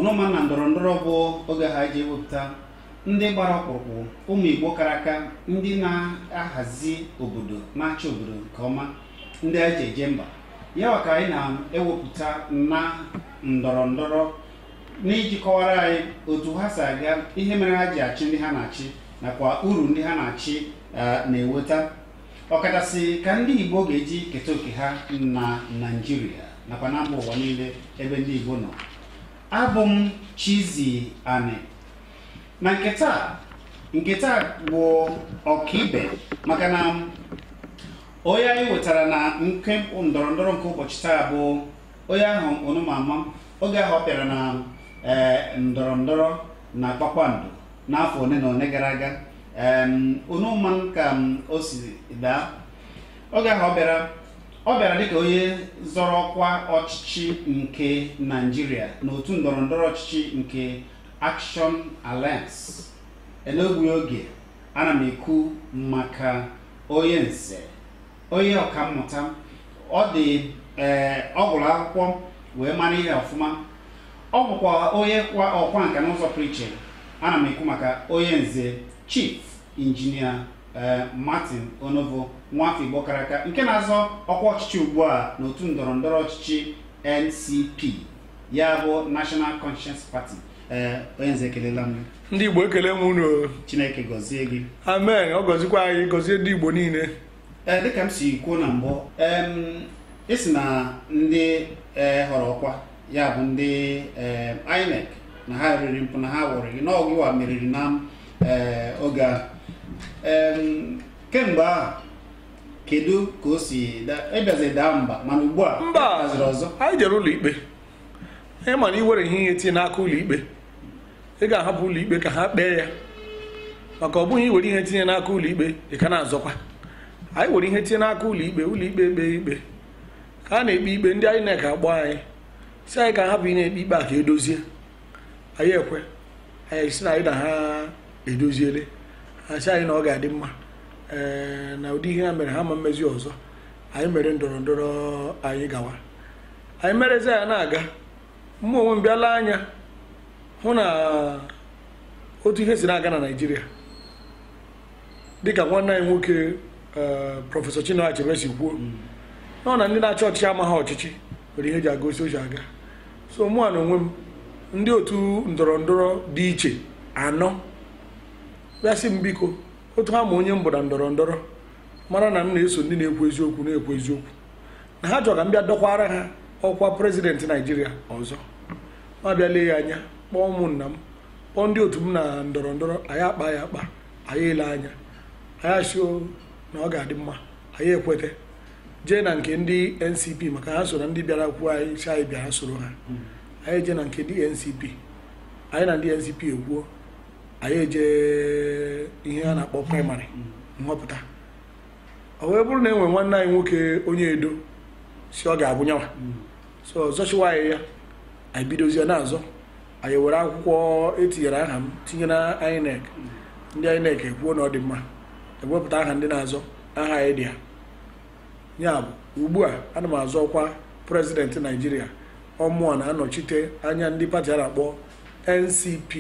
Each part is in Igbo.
Ụnụma na ndọrọndọrọ bụ oge ha ji ewepụta ndị gbara ọkpụrụkpụ, ụmụ Igbo kara aka, ndị na-ahazi obodo, na-achị obodo nke ọma, ndị anyị ji eje mba. Ya ka anyị na-ewepụta na ndọrọndọrọ n'iji kọwara anyị otu ha si aga, ihe mere ha ji achị ndị ha na-achị, nakwa uru ndị ha na-achị na-eweta, ọkachasị ka ndị Igbo ga-eji keta oke ha na Naịjirịa nakwa na mba ụwa niile ebe ndị Igbo nọ. Abụ m Chizzy Ani. Na nke taa bụ ọkaibe, maka na onye anyị wetara na nke ndọrọndọrọ nke ụbọchị taa bụ onye ahụ onumama oge ahụ ọ bịara na ndọrọndọrọ na kpakpando n'afọ one na one gara aga. Onuma ka o si daa oge ahụ ọ bịara dịka onye zọrọ ọkwa ọchịchị nke Naịjirịa n'otu ndọrọndọrọ ọchịchị nke Action Alliance. N'ogbu oge ana m ekwu maka onye nze, onye ọkammụta, ọ dị ọ gụrụ akwụkwọ wee mara ihe ọfụma, ọ bụkwa onye ọkwa nka n'ụzọ pụrụ iche. Ana m ekwu maka onye nze Chief Injinia Martin Onovo, nwafọ Igbo kara aka nke na-azọ ọkwa ọchịchị ugbu a n'otu ndọrọndọrọ ọchịchị NCP, ya bụ National Conscience Party. Onye nze, ekelela m. Ndị Igbo, ekele m unu. Chineke gọzie gị. Amen. Ọ gọzikwa anyị, gọzie ndị Igbo niile. Ee, dịka m si kwuo na mbụ, isi na ndị họrọ ọkwa ya bụ ndị INEC na ha riri mpụ, na ha wụrụ gị na ọgịwa meriri na oge a. Kemgbe ahụ, kedu ka o si ịbịazi daa mba, mana ugbu a mba ọzọ? Anyị jere ụlọ ikpe. Anyị ma na iwere ihe tinye n'aka ụlọ ikpe, ị ga-ahapụ ụlọ ikpe ka ha kpee ya, maka ọ bụghị iwere ihe tinye n'aka ụlọ ikpe ị ka na-azọkwa. Anyị were ihe tinye n'aka ụlọ ikpe, ụlọ ikpe ekpe ikpe. Ka a na-ekpe ikpe, ndị INEC akpọ anyị si anyị ka hapụ ị na-ekpe ikpe a ka edozie. Anyị ekwe, anyị si na anyị na ha edoziele. Ha sị anyị na ọ ga-adị mma, ee, na ụdị ihe ha mere ha ma mmezi ọzọ. Anyị mere ndọrọ ndọrọ anyị gawa, anyị merezi ya na-aga. Mụ onwe m bịala anya hụ na otu ihe si na-aga na Naịjirịa, dịka nwanne anyị nwoke Prọfesọ Chinua Achebe si kwuo, nọ na ndị na-achị ọchịchị amaghị ọchịchị nwere ihe eji aga osi oji aga. So mụ na onwe m, ndị otu ndọrọ ndọrọ dị iche anọ bịa sị m biko, otu ha ma onye m bụ na ndọrọ ndọrọ, mara na m na-eso ndị na-ekwu eziokwu na-ekwu eziokwu, na ha chọrọ ka m bịa dọkwara ha ọkwa prezidenti Naịjirịa ọzọ. Ma bịa lee ya anya, kpọọ ụmụnna m, kpọọ ndị otu m na ndọrọ ndọrọ, anyị akpa ya akpa, anyị ele anya, anyị asịo na ọ ga-adị mma. Anyị ekweta jee na nke ndị NCP, maka ha so na ndị bịara kwuo anyị si anyị bịara soro ha. Anyị jee na nke ndị NCP, anyị na ndị NCP ekwuo, anyị eje ihe a na-akpọ praịmarị, nhọpụta. Ọ wee bụrụ na enwe nwanne anyị nwoke onye Edo si ọ ga-abụ nyanwa so zọchiwa anyị ya. Anyị bidozie na-azọ. Anyị were akwụkwọ etinyere aha m tinye na INEC. Ndị INEC ekwuo na ọ dị mma, ewepụta aha ndị na-azọ, aha anyị dị ya. Ya bụ ugbu a ana m azọ ọkwa prezidenti Naijiria. Ọmụa na-anọchite anya ndị pati a na-akpọ NCP,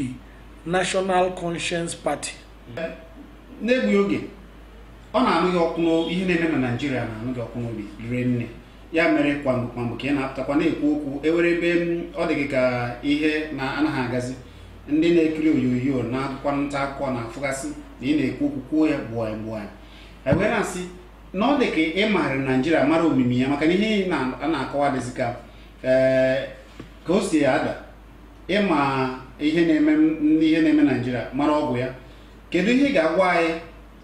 National Conscience Party. N'egbughị oge, ọ na-anụ gị ọkụ, ihe na-eme na Naịjirịa na-anụ gị ọkụ n'obi rie nne. Ya mere kwamgbe kwamgbe ka ị na-apụtakwa na-ekwu okwu, ewere ebe ọ dị gị ka ihe na-anaghị agazi. Ndị na-ekiri onyonyo na akwụkwọ nta akụkọ na-afụgasị na ị na-ekwu okwu, kwuo ya gbuo ya gbuo ya. Ewere na-asị na ọ dị ka ị maara Naijiria, mara omimi ya, maka na ihe a na-akọwa dịzị ka ka o si ada. Ịma ihe na-eme Naijiria, mara ọgwụ ya. Kedu ihe ị ga-agwa anyị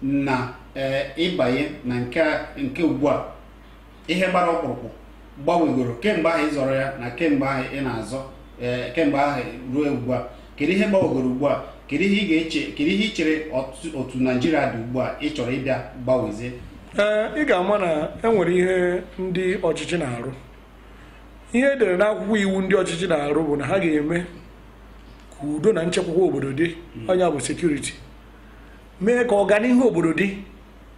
na ịbanye na nke ugbu a, ihe gbara ọkpụrụkpụ gbanwegoro kemgbe ahụ ị zọrọ ya na kemgbe ahụ ị na-azọ, kemgbe ahụ ruo ugbu a? Kedu ihe gbanwegoro ugbu a? Kedu ihe ị ga-eche? Kedu ihe ị chere otu Naijiria dị ugbu a ị chọrọ ịbịa gbanwezie? Ee, ị ga-ama na e nwere ihe ndị ọchịchị na-arụ. Ihe edere n'akwụkwọ iwu ndị ọchịchị na-arụ bụ na ha ga-eme ka udo na nchekwakwa obodo dị, onye bụ security, mee ka ọganihu obodo dị,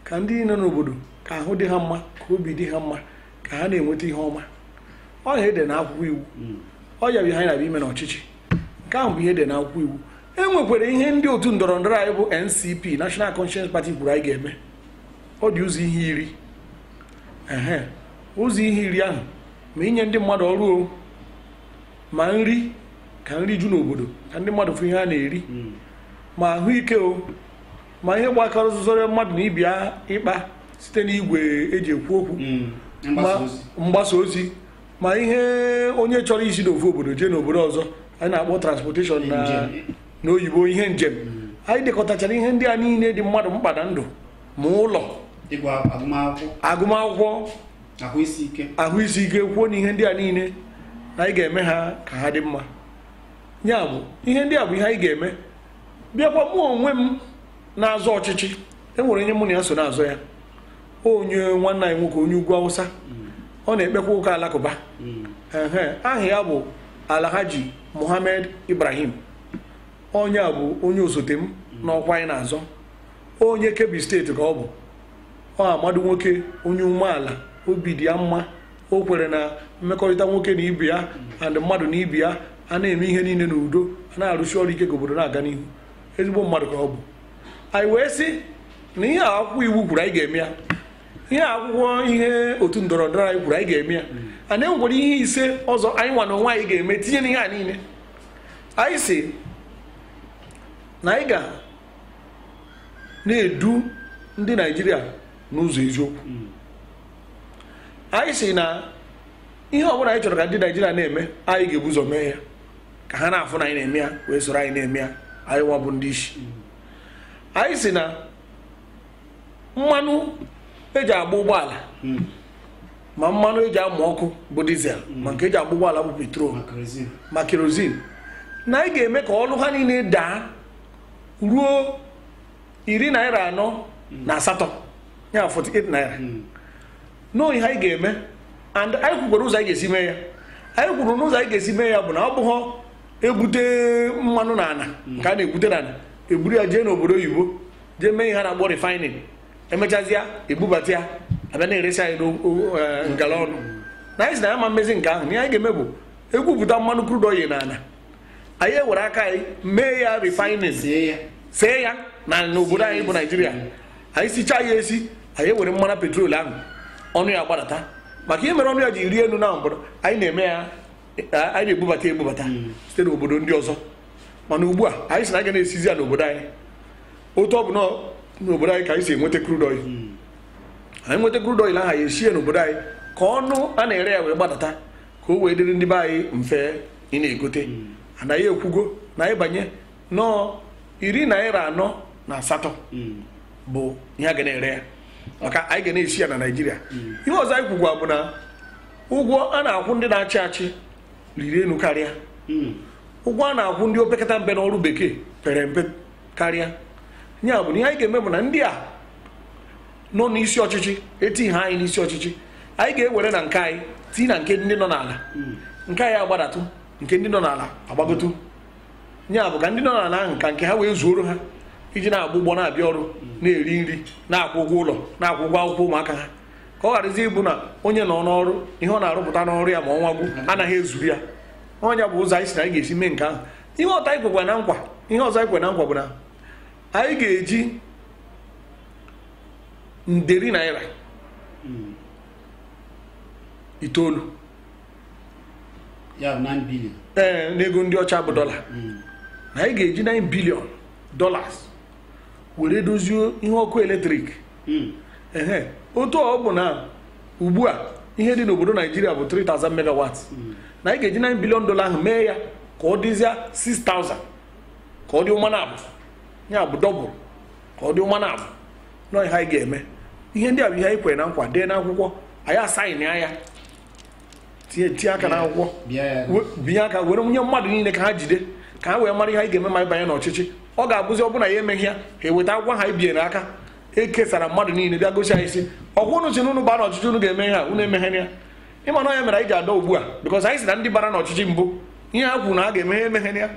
ka ndị nọ n'obodo ka ahụ dị ha mma, ka obi dị ha mma, ka ha na-enweta ihe ọma. Ọ na ede n'akwụkwọ iwu. Ọ ya bụ ihe anyị na-abịa ime n'ọchịchị. Nke ahụ bụ ihe dị n'akwụkwọ iwu. E nwekwara ihe ndị otu ndọrọ ndọrọ anyị bụ NCP, National Conscience Party, kwuru anyị ga-eme. Ọ dị ụzọ ihe 10. Ehe, ụzọ ihe 10 ahụ ma inye ndị mmadụ ọrụ o, ma nri, ka nri ju n'obodo, ka ndị mmadụ fụ ihe a na-eri, ma ahụike o, ma ihe gbakọrọ mmadụ na ibe ya ịkpa site n'igwe eji ekwu okwu, mgbasa ozi, ma ihe onye chọrọ isi n'ofu obodo jee n'obodo ọzọ anyị na-akpọ transportation na n'oyibo, ihe njem. Anyị dekọtachara ihe ndị a niile dị mmadụ mkpa na ndụ, ma ụlọ, agụmakwụkwọ, ahụ isi ike, kwuo na ihe ndị a niile na anyị ga-eme ha ka ha dị mma. Ya bụ ihe ndị a bụ ihe anyị ga-eme. Bịakwa mụ onwe m na-azọ ọchịchị, e nwere onye mụ na ya so na-azọ ya, onye nwanne anyị nwoke, onye ugwu Awụsa, ọ na-ekpekwa ụka alakụba. Aha ya bụ Alhaji Muhammad Ibrahim. Onye a bụ onye osote m n'ọkwa anyị na-azọ. Onye Kebbi steeti ka ọ bụ. Ọ amadu nwoke, onye umeala, obi dị ya mma. O kwere na mmekọrịta nwoke na ibe ya and mmadụ na ibe ya, a na-eme ihe niile n'udo, a na-arụsi ọrụ ike ka obodo na-aga n'ihu. Ezigbo mmadụ ka ọ bụ. Anyị wee sị na ihe akwụkwọ iwu kwuru anyị ga-eme ya, ihe akwụkwọ ihe otu ndọrọ ndọrọ anyị kwuru anyị ga-eme ya, a na-enwekwara ihe 5 ọzọ anyị nwa na onwe anyị ga-eme tinye n'ihe a niile. Anyị sị na anyị ga na-edu ndị Naịjirịa n'ụzọ eziokwu. Anyị sị na ihe ọbụla anyị chọrọ ka ndị Naịjirịa na-eme, anyị ga-ebu ụzọ mee ya ka ha na-afụ na anyị na-eme ya, wee soro anyị na-eme ya, anyị nwa bụ ndị isi. Anyị sị na mmanụ eji agba ụgbọala, ma mmanụ eji amụ ọkụ bụ dizel, ma nke eji agba ụgbọala bụ petrol, ma kerozin, na anyị ga-eme ka ọnụ ha niile daa ruo 48 naira, ya 48 naira. N'ohi anyị ga-eme. And anyị kwukwara ụzọ anyị ga-esi mee ya. Anyị kwuru n'ụzọ anyị ga-esi mee ya bụ na ọ bụghọ ebute mmanụ n'ala nke a na-ebute n'ala, eburu ya jee n'obodo oyibo jee mee ihe a na-akpọ refining, emechazịa ebubata ya abịa na-eresi anyị ngala ọnụ. Na anyị si na ya ma mmezi nke ahụ. Na ihe anyị ga-eme bụ egwupụta mmanụ crude oil n'ala, anyị ewere aka anyị mee ya refining, see ya na n'obodo anyị bụ Naijiria. Anyị sichaa ya esi, anyị ewere mmanụ petrol ahụ, ọnụ ya gbadata. Maka ihe mere ọnụ ya ji rie elu na mbụ, anyị na-eme ya, anyị na-ebubata ebubata site n'obodo ndị ọzọ. Mana ugbu a anyị si na aga na-esizi ya n'obodo anyị. Otu ọ bụ n'obodo anyị ka anyị si enweta crude oil. Anyị nweta crude oil ahụ, anyị esi ya n'obodo anyị ka ọnụ a na-ere ya wee gbadata, ka o wee dịrị ndị be anyị mfe ị na-egote. Anaghị ekwugo na anyị banye nọọ 48 naira bụ ihe a ga na-ere ya, maka anyị ga na-esi ya na Naịjirịa. Ihe ọzọ anyị kwugwa bụ na ụgwọ a na-akwụ ndị na-achị achị riri elu karịa, ụgwọ a na-akwụ ndị opekata mpe n'ọrụ bekee pere mpe karịa. Ya bụ na ihe anyị ga-eme bụ na ndị a nọ n'isi ọchịchị, eti ha anyị n'isi ọchịchị, anyị ga-ewere na nke anyị tii na nke ndị nọ n'ala, nke anyị agbadatụ, nke ndị nọ n'ala agbagotu. Ya bụ ka ndị nọ n'ala ahụ ka nke ha wee zuoro ha iji na-agba ụgbọ, na-abịa ọrụ, na-eri nri, na-akwụ ụgwọ ụlọ, na-akwụ ụgwọ akwụkwọ ụmụaka ha, ka ọ gharazi ịbụ na onye nọ n'ọrụ, ihe ọ na-arụpụta n'ọrụ ya ma ọnwa gwụ anaghị ezuru ya. Ọnya bụ ụzọ anyị si na anyị ga-esi mee nke ahụ. Ihe ọzọ anyị kwekwa na nkwa, ihe ọzọ anyị kwere na nkwa bụ na anyị ga-eji nde naira 9, ya bụ 9 billion, ee, n'ego ndị ọcha bụ dọla, na anyị ga-eji $9 billion were dozie ihe ọkụ eletrik. Ehe, otu ọ bụ na ugbu a ihe dị n'obodo Naijiria bụ 3000 megawatts, na anyị ga-eji $9 billion ahụ mee ya ka ọ dịzịa 6000, ka ọ dị ụma na abụ, ya bụ dọbụl, ka ọ dị ụma na abụ. Nọ ihe anyị ga-eme. Ihe ndị a bụ ihe anyị kwere na nkwa, dee n'akwụkwọ, anyị asaịnị ya, tinye aka n'akwụkwọ, binye aka, were nye mmadụ niile ka ha jide, ka ha wee mara ihe anyị ga-eme ma anyị banye n'ọchịchị. Ọ ga-abụzi ọ bụ na ya emeghị ya, ha eweta akwụkwọ ha ebinyere aka ekesara mmadụ niile bịa gosi anyị sị, ọkwa unu si na unu baa n'ọchịchị unu ga-eme ihe a, unu emeghị ya. Ịma na ya mere anyị ji adọ ugbu a, because anyị si na ndị bara n'ọchịchị mbụ ihe ha kwuru na ha ga-eme ha emeghị ya.